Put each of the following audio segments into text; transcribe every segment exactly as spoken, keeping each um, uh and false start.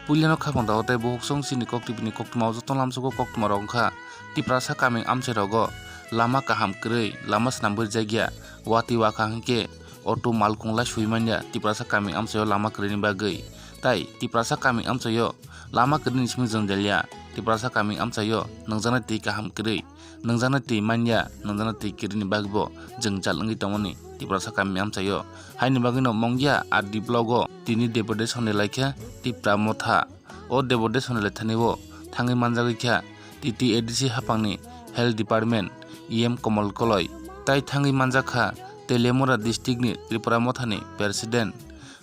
Puilano khapang dago tei bukhuk song chini koktwbini koktwmao joto lamsogo koktwmarok wngkha Tiprasa kaming amchairogo lama kaham kwrwi, lama swnamwi rwjakya, watwi wakha hinkhe auto malkung lai swi manya Tiprasa kaming amchaio lama kwrwini bagwi. Tai Tiprasa kaming amchaio lama kwrwini simi jwngjal ya, Tiprasa kaming amchaio nungjaknai twi kaham kwrwi. Nungjaknai twi manya, nungjaknai twi kirini bagwibo jwngjal wngwi tongmani Tiprasa kaming amchaio. Haini bagwino Mongya R D block o tini deputation ni laikha Tipra Motha. O deputation ni laithani o thangwi manjagwi kha T T A D C haphangni Health Department E M Komol Koloi, tai thangwi manjakha Teliamura district ni Tripura Mothani President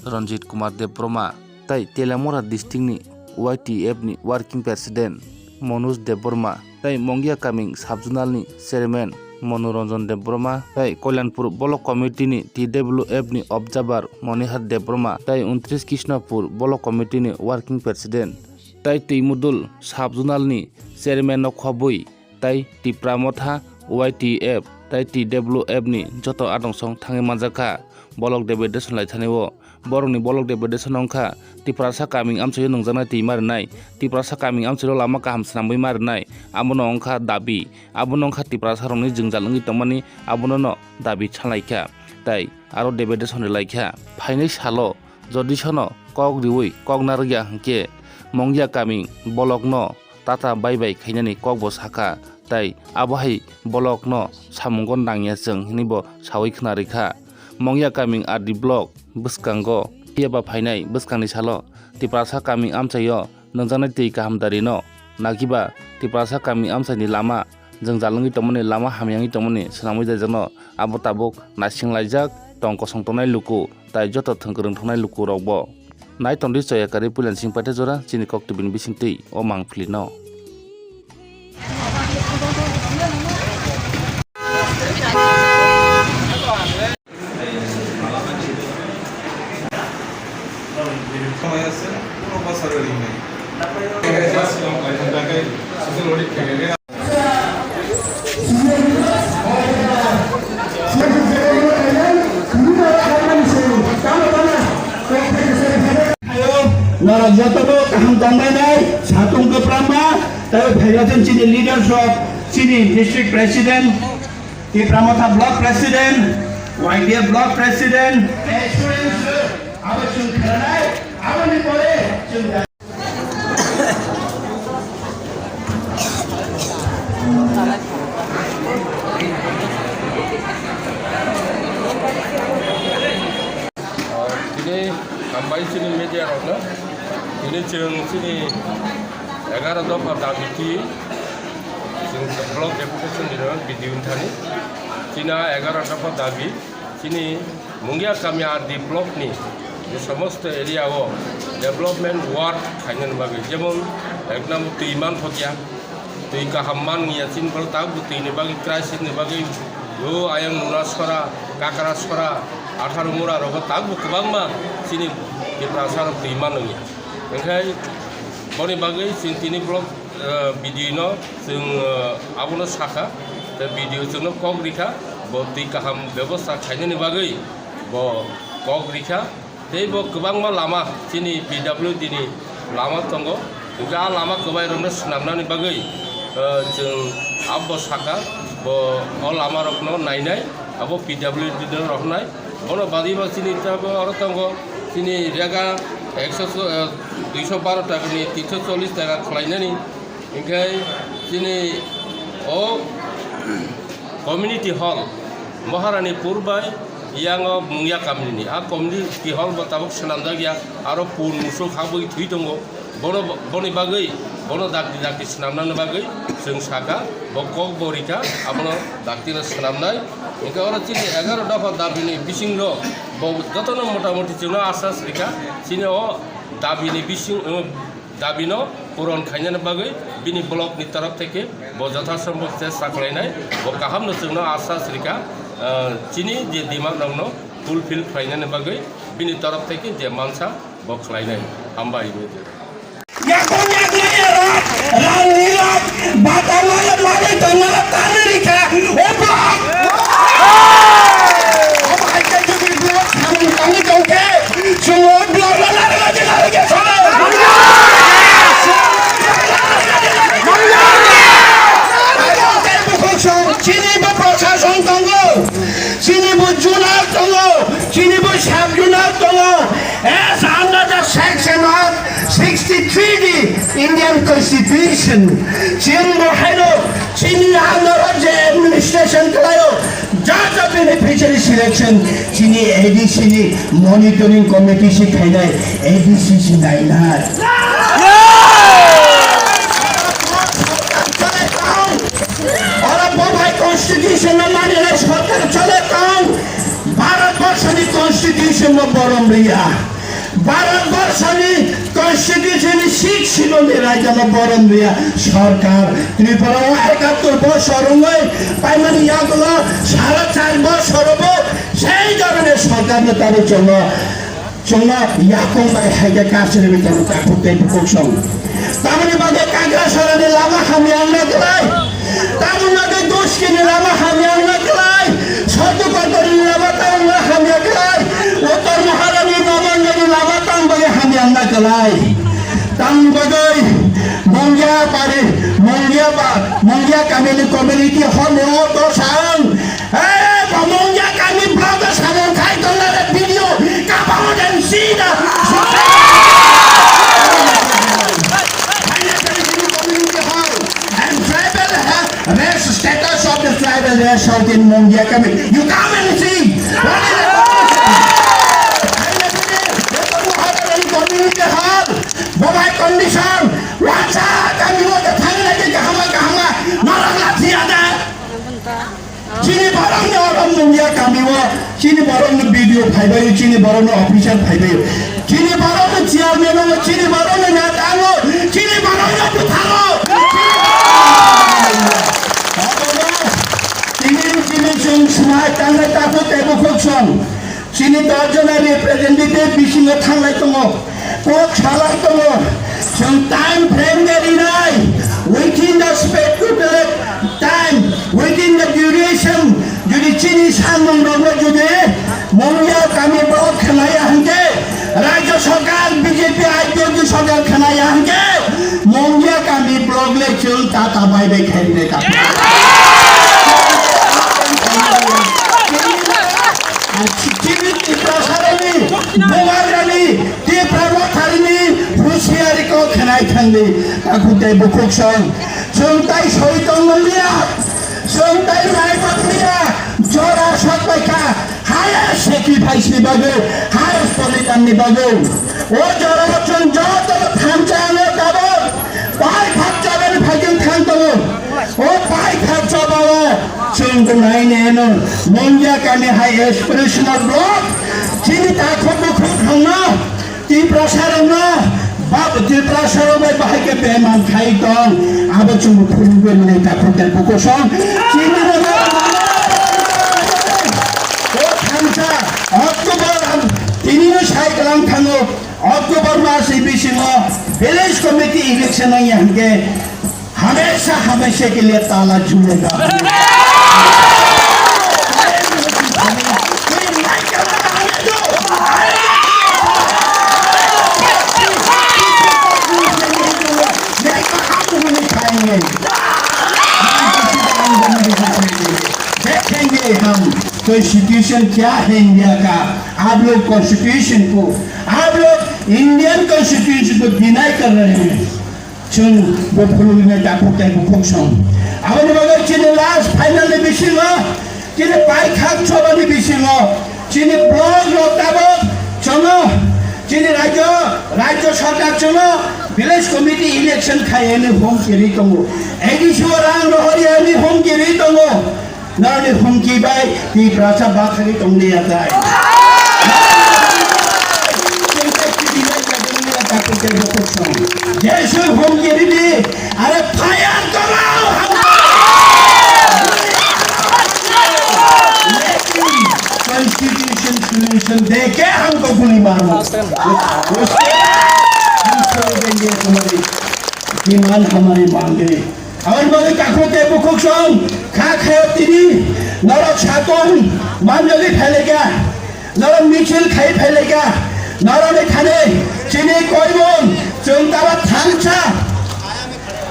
Ranjit Kumar Debbarma, tai Teliamura district ni Y T F ni Working President Manoj Debbarma, tai Mongya Kaming Sub-Zonal ni Chairman Manoranjan Debbarma, tai Kalyanpur Block Committee ni T W F ni Observer Monihar Debbarma, tai untris Krishnapur Block Committee ni Working President, tai Twimudul Sub-Zonal ni Chairman no khobwi, tai Tipra Motha, Y T F, tai T W F ni joto adong song thangwi manjakha. Bolok deputation laithani o. Borokni bolok deputation wngkha Tiprasa kaming amchaio nungjaknai twi ma rwnai, Tiprasa kaming amchaio lama kaham swnamwi ma rwnai, abono wngkha dabi, abono wngkha Tiprasa rokni jwngjal wngwi tongmani, abono no dabi salaikha, tai aro deputation rwlaikha. Phainai salo jodi sono kok riwi kok narwkya hinkhe Mongya kaming bolokno tata bai bai khainani kokbo sakha, tai abo hai bolokno samungo nangya chwng hinwibo sawi khna rikha. Mongya kaming R D block bwskango phiyaba phainai bwskangni salo Tiprasa kaming amchaio nungjaknai twi kaham darino nakiba Tiprasa kaming amchaini lama jwngjal wngwi tongmani, lama hamya wngwi tongmani swnamwi daijakno abo tabuk naisinglaijak tong kosong tongnai luku tai joto thwngkwrwng thongnai lukurokbo. Nai tongdi choya karwi puilani sing paitha jora chini koktwbini bisingtwi o mangpili no. Norok jotobo kaham tongbainai, satung kwpramma, tei phairokhe chini leaders rok, chini district president, Tipra Motha block president, Y D F block president, students, abo chwng khnanai, aboni pore chwng Tini hambai chini media rokno. Tini chwng chini egaroh dopha dabi twi chwng block deputation ni video thani. Chini egaroh dopha dabi. Chini Mungia Kami R D block ni je somosto area o development work khainani bagwi, jemon ek number twi man thokya, twi kaham man wngya, chini borok tabuk twi ni bagwi crisis ni bagwi o ayang nuna sora, kakra sora, atharo mura rogo tabuk kwbangma chini Tiprasa rok twi man wngya. Hwnkhe boni bagwi chini tini block eh, B D O no chwng, eh, abono sakha, tei B D O chwngno kok rikha, bo twi kaham bebosta khainani bagwi bo kok rikha, tei bo kwbangma lama chini P W D ni lama tongo, hwnkhe a lama kwbai rokno swnamnani bagwi, eh, chwng abo sakha, bo o lama rokno nainai, abo P W D no rohornai, bono bagwi bo chini tabuk oro tongo, chini rega ekso, eh, duiso baro taka ni tinso chollish taka khwlainani, hinkhe chini o community hall Maharani Pur bai yango Mungya Kamini ni. A community hall bo tabuk swnamjak ya, aro pun musuk habwi thwi tongo. Bono, boni bagwi, bono dakti dakti swnamnani bagwi chwng sakha, bo kok bo rikha, abono dakti no swnamnai. Hinkhe oro chini egaroh dopha dabi ni bisingo bo jotono motamoti chwngno asas rikha, chini o dabi ni bising, eh, dabi no puron khainani bagwi bini block ni torof theke bo jothasombo chesta khlainai, bo kaham no chwngno asas rikha, eh, chini je demand rok no fulfill khlainani bagwi bini torof theke je mansa bo khlainai. Hambai. Yakung yakung ya rap, rang ni rap, batal ya mari tengah tani rika, oblak. Oblak itu di blok, samung tani tongke, semua blok lari lagi lari ke sana. Treaty, Indian Constitution, chini bo haino chini under je administration khlaio, judge of beneficiary selection, chini A D C ni monitoring committee si khainai, A D C si nainai. Ora bo bhai constitution no mani nai sorkar chole tong, Bharat Borso ni constitution no borom riya. Bharat Borso ni constitution ni sixth schedule ni raja no borom riya sorkar. Tripura o ekattor bosor wngwi paimani yagulo sara char bosor bo sei dhoroner sorkar no tabo chongo. Chwngno yakung bai hai khe kasri bai tongwi takhuk tei bukhuk song. Tamoni bagwi Kakrasarani lama hamya wngna kwlai. Tamoni bagwi Doskini lama hamya wngna kwlai. Sotukotorini lama tangna hamya kwlai. Uttor Maharani Nabangani lama tang bagwi hamya wngna kwlai. Tamoni bagwi Mungya bari, Mungya ba, Mungya kamini community hall ni o dosang. Hey, Mungya kami block o samung khai tongnai video, come out and see the community hall and tribal ha-, race, status of the tribal race out in Mungya kami. You come and see. What is the condition? Community hall, bobai condition. Wacha kami o thangna ke kahama kahama, narang lathi ada. Chini borokni oro Mungya kami o, chini borokni B D O phaibaio, chini borokni officer phaibaio, chini borokni chairman o, chini borokni neta o, chini borokni bwthango. Chini, chini chwng swmai tangnai takhuk tei bukhuk song. Chini dosh jona representative bisingo thanglai tongo, kok salai tongo. Chwng time frame de rinai, within the specified time, within the duration, jodi chini samung rokno jodi Mungya kami block khlaiya hwnkhe, Rajya Sarkar B J P I P F T sorkar khlaiya hwnkhe, Mungya kami block le chwng tata bai bai khainai ka. Chini Tiprasarani, Bubagrani, Tipra Motharini, husiari kok khnai thangdi, takhuk tei bukhuk song. Chwng tai soi tongmani ya, chwng tai nai tongmani ya, jora sok bai kha, haya sacrifice ni bagwi, haya bolidan ni bagwi. O jora chwng joto thansa ano tabuk, bai thak chabani phaikhe thang tongo. O bai thak chabao chwng naineno Mungya kami hai aspirational block chini takhuk bukhuk thangno Tiprasa rokno bab Tiprasa rok bai bahai khe beman khai tong abo chwng phunugwi mani takhuk tei bukhuk song chini rok o thansa October tini no sai kalang thango October mas ni bisingo village committee election wngya hwnkhe Hamesha, hamesha ke liye tala jhulega. देखेंगे हम कॉन्स्टिट्यूशन क्या है इंडिया का। आप लोग कॉन्स्टिट्यूशन को, आप लोग इंडियन कॉन्स्टिट्यूशन को डिनाई कर रहे हैं। Chwng bo phulugwi nai takhuk tei bukhuk song. Aboni bagwi chini last final ni bisingo, chini paithak choba ni bisingo, chini block rok tabuk chwngno, chini rajyo, rajyo sarkar chwngno village committee election khai hwnwi humki ri tongo. A D C o rang rohor ya hwnwi humki ri tongo. Norokni humki bai Tiprasa bathagwi tonglia jai. Jesu humki ridi, are fire korao. लेकिन constitution solution देके हमको गोली मारो। उसके हम छोड़ देंगे तुम्हारी डिमांड, हमारी मांगे। Aboni bagwi takhuk tei bukhuk song kha khayo tini norok satung manjagwi phailai kha, norok michil khai phailai kha, norokni thani chini koimung chwng taba thansa,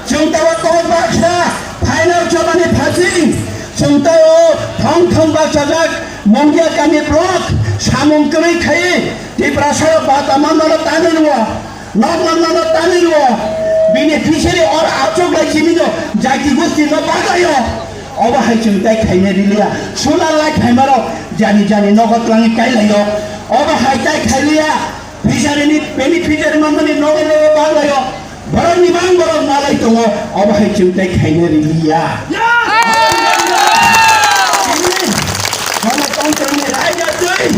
chwng taba kok baksa, final chobani phasing, chwng tao thong thong baksajak Mungia kami block samung kwrwi khai Tiprasa bata manmano tanwi rwo. Nok nok nok nok tani rwo. Bini fishery or achuk lai simi no jati gosti no baglaio. Obo hai chwng tai khaina riliya. Solar light khaima rok jani jani nogo twlangwi kailaio. Obo hai tai khailiya. Fishery ni beneficiary manmani nogo nogo baglaio. Borok ni mang borok malai tongo. Obo hai chwng tai khaina riliya. Ganatantrani raida twi,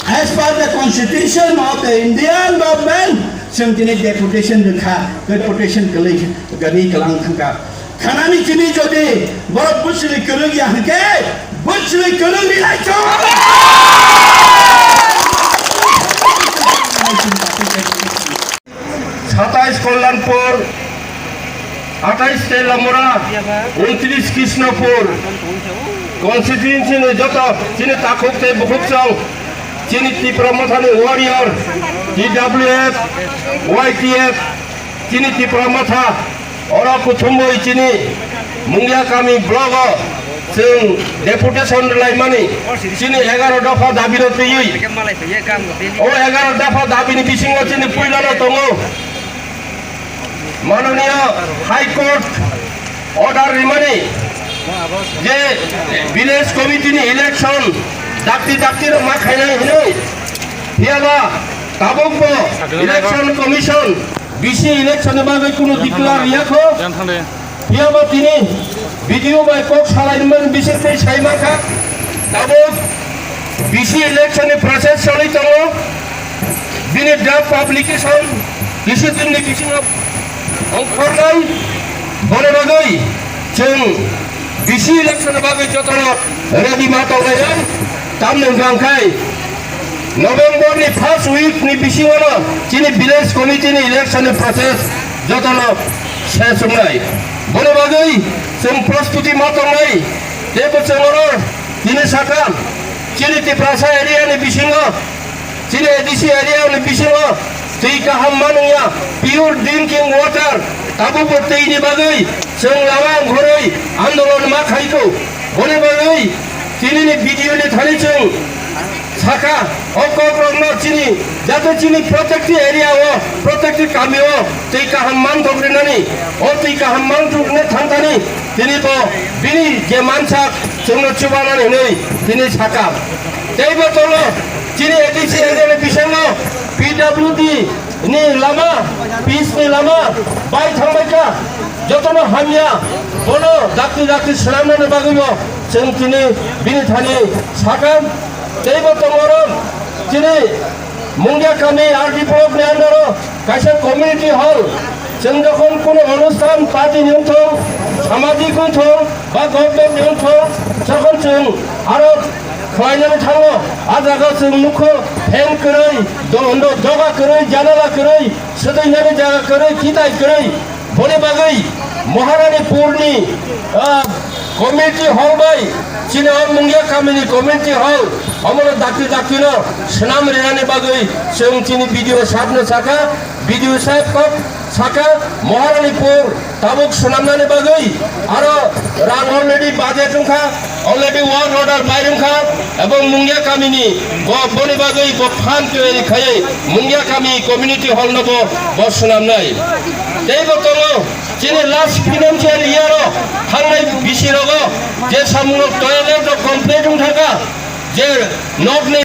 as per the constitution of the Indian government, chwng tini deputation rwkha, deputation kwlwi gani kwlang thangkha. Khanani chini jodi borok bwswli kwrwng ya hwnkhe, bwswli kwrwng rilai chwng. Satais Kalyanpur, atais Teliamura, untris Krishnapur constituency ni joto chini takhuk tei bukhuk chwng, chini Tipra Mothani warrior, T W F, Y T F, chini Tipra Motha, oro kuthumwi chini Mungia kami blogo chwng deputation rwlaimani, chini egaroh dopha dabi no twiwi. O egaroh dopha dabi ni bisingo chini puila no tongo. Mananiya High Court order rimani je village committee ni election dakti dakti no ma khainai hinwi. Phiyaba tabuk bo election commission B C election ni bagwi kunu declare riyakho. Phiyaba tini video bai kok salai mani bising tei sai mankha. Tabuk B C election ni process choli tongo. Bini draft publication kisi din ni bisingo ongkhornai. Boni bagwi chwng B C election ni bagwi jotono ready ma tongnai. Tamni hwnkha khai November ni first week ni bisingo no chini village committee ni election ni process jotono ses wngnai. Boni bagwi chwng prostuti ma tongnai. Tei bo chwng oro tini sakha chini Tiprasa area ni bisingo, chini A D C area ni bisingo twi kaham manungya, pure drinking water, tabukbo twi ni bagwi chwng lama ongkhorwi andolon ma khaikho. Boni bagwi tini ni video ni thani chwng sakha, o kokrokno chini, jate chini protected area o, protected kami o twi kaham manthok rinani, o twi kaham manthok rina thangthani, tini bo bini je mansak chwngno chubanani hinwi tini sakha. Teibo tolo chini A D C area ni bisingo P W D ni lama, pitch ni lama bai thangbaikha, jotono hamya, bono dakti dakti swnamnani bagwibo chwng tini bini thani sakha. Teibo tongo oro chini Mungia kami R D block ni under o kaisa community hall. Chwng jokhon kuno onusthan party ni wngthok, samajik wngthok, ba government ni wngthok, jokhon chwng aro khlainani thango, a jaga chwng nukho fan kwrwi, do-, do-, doga kwrwi, janala kwrwi, swtwinani jaga kwrwi, kitai kwrwi. Boni bagwi Maharani Purni, ah, community hall bai chini o Mungia kamini community hall omono dakti daktino swnam rinani bagwi chwng chini B D O sabno sakha, B D O sab kok sakha Maharani Pur tabuk swnamnani bagwi aro rang already budget wngkha. Already work order bai rwngkha, ebong Mungia kamini bo boni bagwi bo fund tiyari khaiwi Mungia kami community hall no bo, bo swnamnai. Tei bo tongo chini last financial year o thangnai bisi rogo je samung rok toilet rok complete wng thangkha, je nok ni